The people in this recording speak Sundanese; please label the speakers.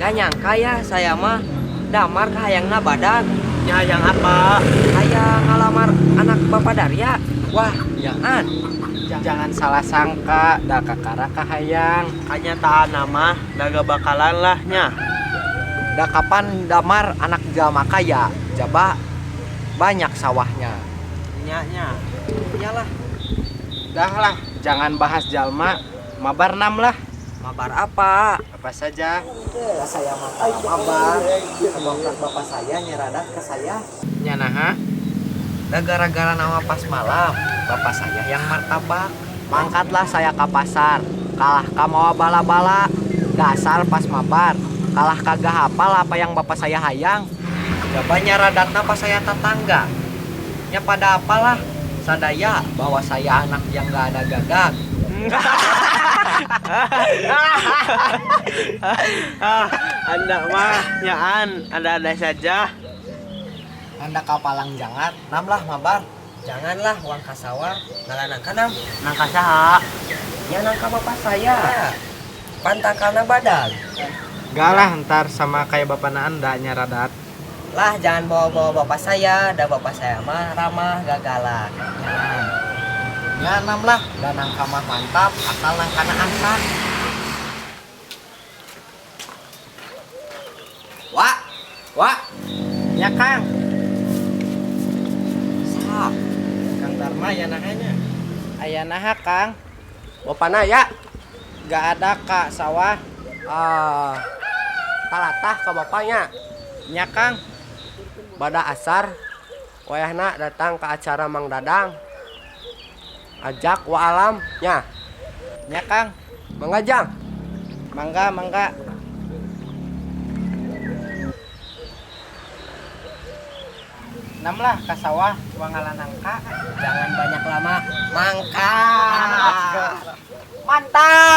Speaker 1: Gak nyangka ya saya mah damar kahayangna badag.
Speaker 2: Nya hayang apa?
Speaker 1: Hayang ngalamar anak Bapak Darya. Wah, jangan.
Speaker 3: Jangan salah sangka, da kakara kahayang.
Speaker 2: Kanyataan mah da bakalan lah nya.
Speaker 4: Da kapan damar anak jalma kaya, jaba banyak sawahnya.
Speaker 2: Nya nya.
Speaker 1: Iyalah.
Speaker 3: Dah lah, jangan bahas jalma, mabar nam lah.
Speaker 1: Mabar apa?
Speaker 3: Apa saja.
Speaker 4: Ya, saya mah mabar, sebab bapak saya nyeradat ke saya.
Speaker 3: Nya naha?
Speaker 4: Da gara-gara nama pas malam, bapak saya yang martabak. Mangkatlah saya ke pasar, kalah ka mawa bala-bala. Dasar pas mabar, kalah kagak hafal apa yang bapak saya hayang. Jaba nyaradatna pas saya tetangga. Nya pada apalah, sadaya bahwa saya anak yang gak ada gagak.
Speaker 2: Ah, anda mah nyaan, ada-ada saja.
Speaker 4: Anda kapalang jangan, namlah mabar.
Speaker 1: Janganlah uang kasawah ngalah nangka nam.
Speaker 2: Nangka saha?
Speaker 1: Ya nangka bapak saya. Pantakalna badag.
Speaker 3: Gak lah, ntar sama kayak bapak anda nyaradat.
Speaker 1: Lah jangan bawa-bawa bapak saya, da bapak saya mah ramah gak galak.
Speaker 4: Ya, ya namlah, dan nangka mah mantap, asal nangkana asak. Wak, wak,
Speaker 3: Ya Kang.
Speaker 4: sah.
Speaker 3: Kang Dharma ya nahanya. Aya naha Kang?
Speaker 4: Bapana ya,
Speaker 3: Gak ada kak sawah.
Speaker 4: ah, talatah ke bapaknya.
Speaker 3: Nya Kang.
Speaker 4: Bada asar, wayahna datang ke acara Mang Dadang. Ajak wa alam, nya,
Speaker 3: Nya Kang.
Speaker 4: Mangga jang.
Speaker 3: Mangga mangga. Nam lah ka sawah wangalan nangka.
Speaker 1: Jangan banyak lama, mangka.
Speaker 4: Mantap.